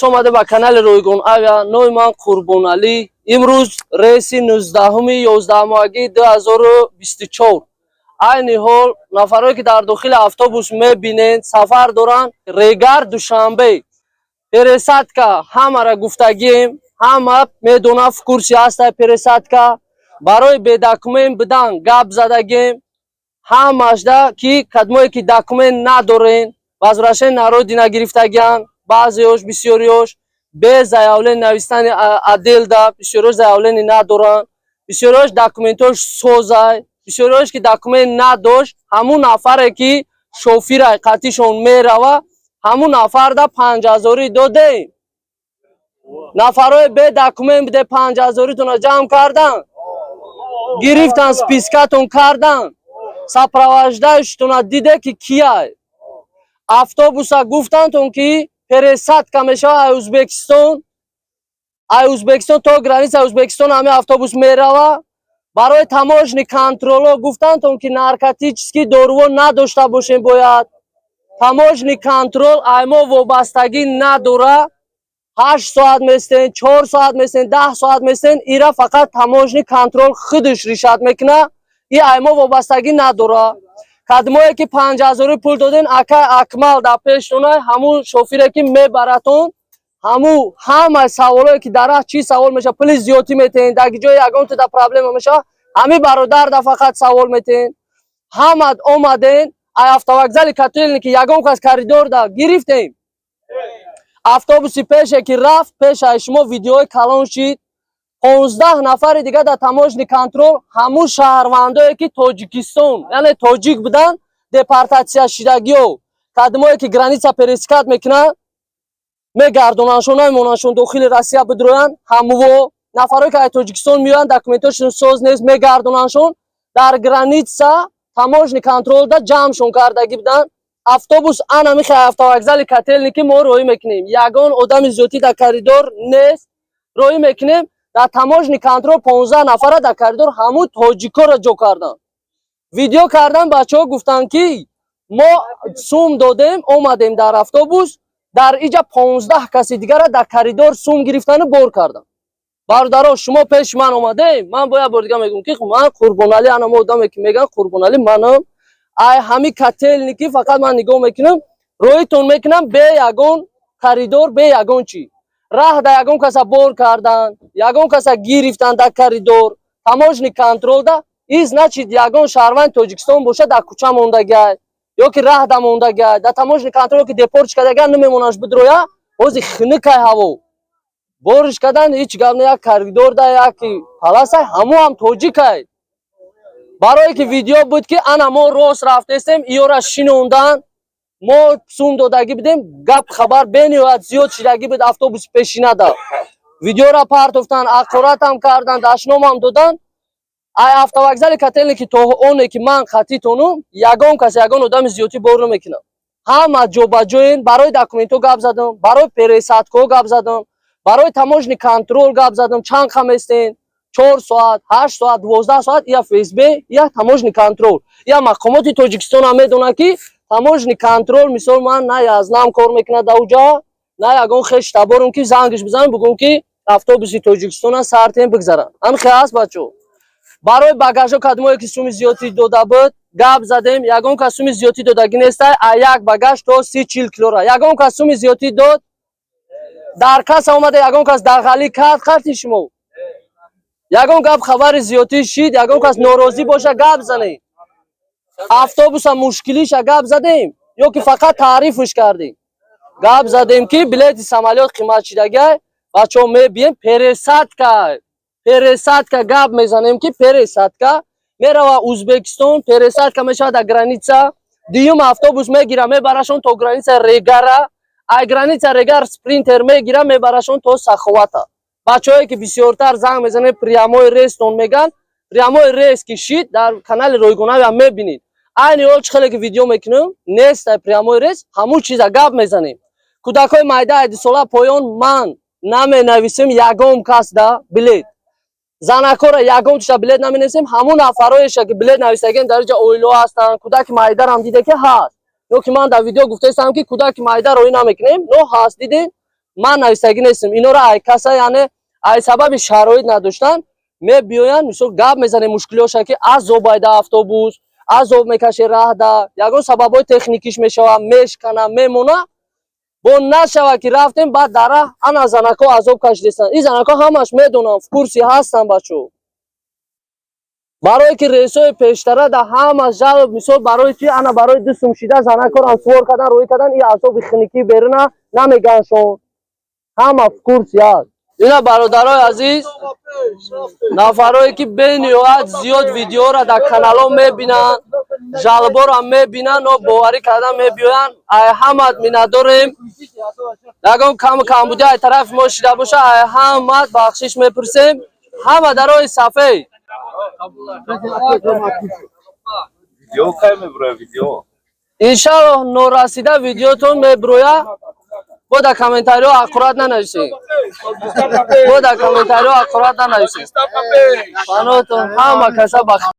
Хуш омада ба канали Ройгон Авиа. Номи ман Қурбоналӣ. Имрӯз рейси 19-уми 11-моҳагии 2024. Айни ҳол нафарое, ки дар дохили автобус мебинед, сафар доранд Регар Душанбе. Пересадка ҳамара гуфтагием, ҳама медонад, в курсе ҳаста. Пересадка барои бедокумент будан гап задагем ҳамашда, ки кадмое ки документ надорен, возвращение на родина гирифтагиан баъзеош, бисёриёш бе заявление навистани отделда, бисёриёш заявление надоранд, бисёриёш документош созай, бисёриёш ки документ надошт. Ҳамун нафаре ки шофирай, қатишон мерава, ҳамун нафарда 5000-ӣ додем. Нафарҳои бе документ буде, 5000-итонро ҷамъ кардан, гирифтан, спискатон кардан, сопровождающитона диде, ки кияй. Автобуса гуфтантон, ки пересадка мешава ай Ӯзбекистон, ай Ӯзбекистон то граница Ӯзбекистон ҳамин автобус мерава. Барои таможенный контроло гуфтантон, ки наркотический доруво надошта бошем бояд. Таможенный контроль ай мо вобастагӣ надора. 8 соат местен, 4 соат местен, 10 соат местен, ира фақат таможенный контроль худаш решать мекуна, и ай мо вобастагӣ надора. Кадмое ки 5000-ӣ пул доден, акай Акмал дар пештона, ҳамун шофире ки мебаратон, ҳаму ҳамаи саволое ки дар раҳ чӣ савол мешава, пули зиёдтӣ метаҳен, дар ҷои ягон туда проблема мешава, ҳами бародар да фақат савол метаҳен. Ҳамад омаден ай автовокзали Котельники, ягон кас коридор да гирифтем. Автобуси пеше ки рафт пешаи шумо, видеои калон шид. 15 нафари дига дар таможенный контроль, ҳамун шаҳрвандое ки Тоҷикистон, яъне тоҷик буданд, депортатсия шидагиё, кадмое ки граница пересекать мекунанд, мегардонандшон, намемонандшон дохили Россия бидроянд. Ҳамво нафарое ки аз Тоҷикистон меоянд, документошон соз нест, мегардонандшон, дар граница таможенный контролда ҷамъшон кардагӣ буданд. Автобус анамихе автовокзали Котельники мо роҳӣ мекунем, ягон одами зиёдтӣ дар коридор нест, роҳӣ мекунем. Дар таможенный контроль 15 нафара дар коридор ҳамун тоҷикоро ҷо карданд, видео кардан. Бачаҳо гуфтанд, ки мо сум додем, омадем дар автобус, дар иҷа 15 каси дигара дар коридор сум гирифтану бор карданд. Бародаро, шумо пеши ман омадем, ман бо як бор дига мегӯм, ки ман Қурбоналӣ, анамо одаме ки мегӯян Қурбоналӣ манам. Ай ҳами Котельники фақат ман нигоҳ мекунам, роҳитон мекунам, бе ягон коридор, бе ягон чӣ. Раҳ да ягон каса бор кардан, ягон каса гирифтан дар коридор, таможенный контролда, и значит, ягон шаҳрванди Тоҷикистон боша, дар кӯча мондагиай ё ки раҳ да мондагиай, дар таможенный контрол ки депорт кардагиан, намемонаш бидроя. Ҳози хунукай ҳаво, бориш кардан ҳеҷ гап не. Як коридор да як паласай, ҳамо ҳам тоҷикай. Барое ки видео буд, ки ана мо рост рафтестем, иёра шинондан, мо сум додагӣ будем. Гап хабар бениҳоят зиёд шидагӣ буд. Автобуси пешинада видеора партофтан, ақоратам кардан, дашномам додан. Ай автовокзали Котельники то оне ки ман хатитонум, ягон кас, ягон одами зиёдтӣ бор намекунам. Ҳама ҷобаҷоен. Барои документҳо гап задам, барои пересадкаҳо гап задам, барои таможенный контроль гап задам. Чанд қа местен? 4 соат, 8 соат, 12 соат. Я ФСБ, я таможенный контроль, я мақомоти Тоҷикистон ҳам медонад, ки таможенный контроль, мисол, ман на язнам кор мекунад дар на ягон хеш таборум, ки зангиш бизанам, бугум, ки автобуси Тоҷикистона сартем бигзаранд. Ҳамин хел аст, бачо. Барои багажҳо, кадмое ки суми зиёдтӣ дода буд, гап задем. Ягон кас суми зиёдтӣ додагӣ нестай. А як багаж то 30-40 килора ягон кас суми зиёдтӣ дод? Дар каса омада, ягон кас дағалӣ кард қарти шумо? Ягон гап хабари зиёдтӣ шид? Ягон кас норозӣ боша, гап занед. Автобуса мушкилиша гап задем ё ки фақат таърифш кардем? Гап задем, ки билети самолёт қимат шидагай. Бачаҳо, мебием, пересадка, пересадка гап мезанем, ки пересадка мерава Узбекистон, пересадка мешавад дар граница. Дуюм автобус мегира, мебарашон то граница Регара. Ай граница Регар спринтер мегира, мебарашон то Саховата. Бачаҳое ки бисёртар занг мезанед, прямой рейстон меган, прямой рейс ки шид, дар канали Ройгонавия мебинед. Айни ҳол чӣ хеле ки видео мекунем, нестай прямой рейс. Ҳамун чиза гап мезанем. Кӯдакҳои майда 8 сола поён ман наменависем ягон кас да билет, занакҳоро ягон чиша билет наменависем. Ҳамун нафарҳоеша ки билет нависагем, дар инҷа оилаҳо ҳастанд, кӯдаки майдарам диде, ки ҳаст. Ё ки ман дар видео гуфтаистам, ки кӯдаки майда роҳӣ намекунем, но ҳаст, дидем. Ман нависагӣ нестам инора, ай каса, яъне ай сабаби шароит надоштан мебиёянд. Мисол, гап мезанем мушкилиҳоша, ки азоб айда автобус, азоб мекаше раҳда, ягон сабабҳои техникиш мешава, мешкана, мемона. Бо нашава, ки рафтем, баъд дар раҳ ана занако азоб кашидестанд. Ин занако ҳамаш медонам, в курсе ҳастанд, бачо. Барое ки рейсҳои пештара да ҳама жалоб, мисол, барои чи ана барои 2 сум шида занакорам сувор кардан, рӯй кардан, ин азоби хиникӣ беруна намеганшон. Ҳама в курсе аст. Ина, бародарои азиз, нафарое ки бениҳоят зиёд видеоро дар каналҳо мебинанд, жалоборо мебинанд, но боварӣ кардан мебиёянд, ай ҳамат миннатдорем. Ягон каму камбудӣ ай тарафи мо шида боша, ай ҳамат бахшиш мепурсем. Ҳама дарои сафед. Видео кай меброя, видео? Иншаллоҳ, норасида видеотон меброя. Бо дар комментариҳо аккурат нанависед, бо дар комментариҳо аккурат нанависед. Панотон, ҳама каса ба.